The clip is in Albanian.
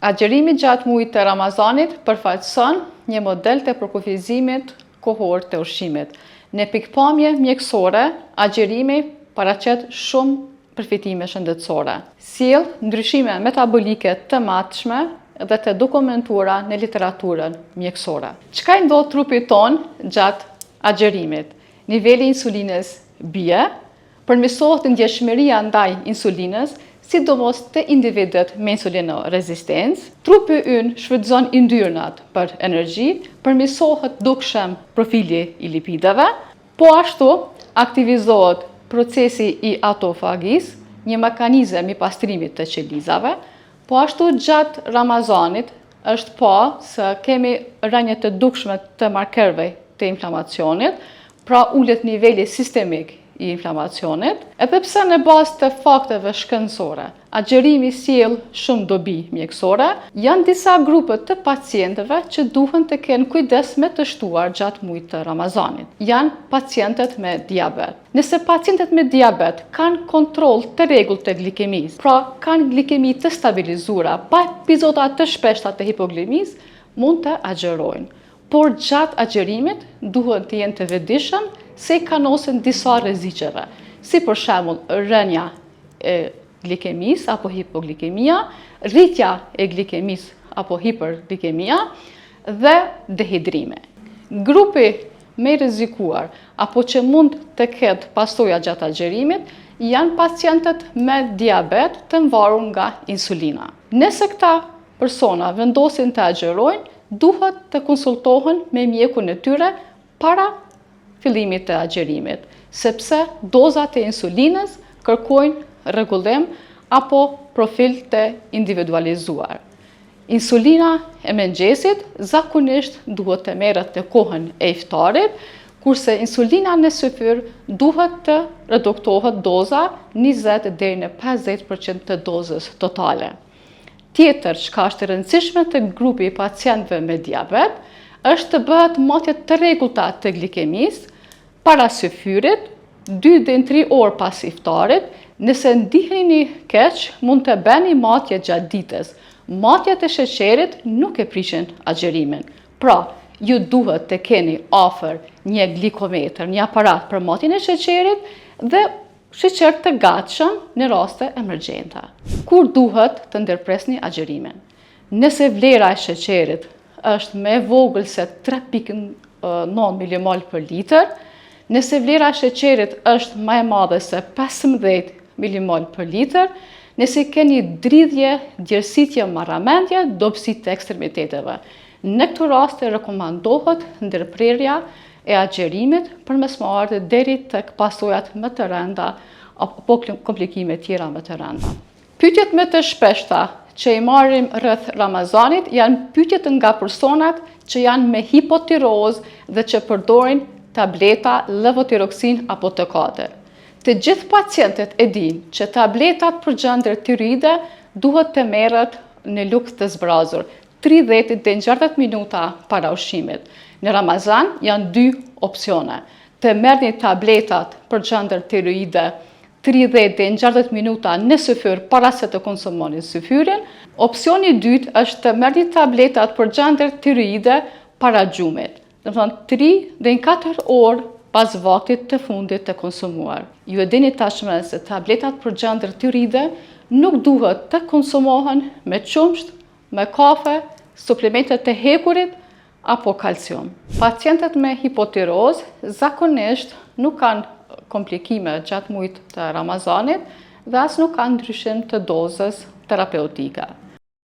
Agjërimi gjatë muajit të Ramazanit përfaqëson një model të përkufizimit kohor të ushqimit. Në pikëpamje mjekësore, agjërimi paraqet shumë përfitime shëndetësore. Sjell ndryshime metabolike të matshme dhe të dokumentuara në literaturën mjekësore. Çka i ndodh trupit tonë gjatë agjërimit? Niveli i insulinës bie, Përmirësohet ndjeshmëria ndaj insulinës, sidomos te individët me insulinorezistencë. Trupi ynë shfrytëzon yndyrnat për energji, përmirësohet dukshëm profili i lipideve. Po ashtu, aktivizohet procesi i autofagisë, një mekanizëm i pastrimit të qelizave. Po ashtu gjatë Ramazanit është pa se kemi rënie të dukshme të markerëve të inflamacionit, pra ulet niveli sistemik i inflamacionit, edhe pse në bazë të fakteve shkencore, agjërimi sjell shumë dobi mjekësore, janë disa grupe të pacientëve që duhen të kenë kujdes më të shtuar gjatë muajit të Ramazanit. Janë pacientët me diabet. Nëse pacientët me diabet kanë kontroll të rregullt të glikemisë, pra kanë glikemi të stabilizuara, pa epizoda të shpeshta të hipoglikëmisë, mund të agjërojnë. Por gjatë agjërimit duhet të jenë të vetëdijshëm se i kanosen disa rreziqeve, si për shembull rënia e glikemisë apo hipoglikemia, rritja e glikemisë apo hiperglikemia dhe dehidrimi. Grupi më i rrezikuar apo që mund të ketë pasoja gjatë agjërimit janë pacientët me diabet të mvarur nga insulina. Nëse këta persona vendosin të agjërojnë, duhet të konsultohen me mjekun e tyre para fillimit të agjërimit, sepse dozat e insulinës kërkojnë rregullim apo profil të individualizuar. Insulina e mëngjesit zakonisht duhet të merret në kohën e iftarit, kurse insulina në syfyr duhet të reduktohet doza 20 deri në 50% të dozës totale. Tjetër, çka është e rëndësishme te grupi i pacientëve me diabet, është të bëhet matje të rregullta të glikemisë para syfyrit, 2 deri në 3 orë pas iftarit, nëse ndiheni keq, mund të bëni matje gjatë ditës. Matjet e sheqerit nuk e prishin agjërimin. Pra, ju duhet të keni afër një glikometër, një aparat për matjen e sheqerit dhe Sheqer të gatshëm në raste emergjente. Kur duhet të ndërpresni agjërimin? Nëse vlera e sheqerit është më e vogël se 3.9 milimol për litër, nëse vlera e sheqerit është më e madhe se 15 milimol për litër, nëse keni dridhje, djersitje, marramendje, dobësi të ekstremiteteve. Në këto raste rekomandohet ndërprerja e agjërimit për mos me ardhë deri tek pasojat më të rënda apo komplikime tjera më të rënda. Pyetjet më të shpeshta që i marrim rreth Ramazanit janë pyetjet nga personat që janë me hipotirozë dhe që përdorin tableta levotiroksinë apo T4. Të gjithë pacientët e dinë që tabletat për gjëndër tiroide duhet të merret në lukth të zbrazur, 30 deri në 60 minuta para ushqimit. Në Ramazan janë dy opsione. Të merrni tabletat për gjëndër tiroide 30 deri në 60 minuta në syfyr para se të konsumoni syfyrin. Opsioni i dytë është të merrni tabletat për gjëndër tiroide para gjumit. Domethënë 3 deri në 4 orë pas vaktit të fundit të konsumuar. Ju e dini tashmë se tabletat për gjëndër tiroide nuk duhet të konsumohen me qumësht, me kafe, suplemente të hekurit apo kalcium. Pacientët me hipotirozë zakonisht nuk kanë komplikime gjatë muajit të Ramazanit dhe as nuk kanë ndryshim të dozës terapeutike.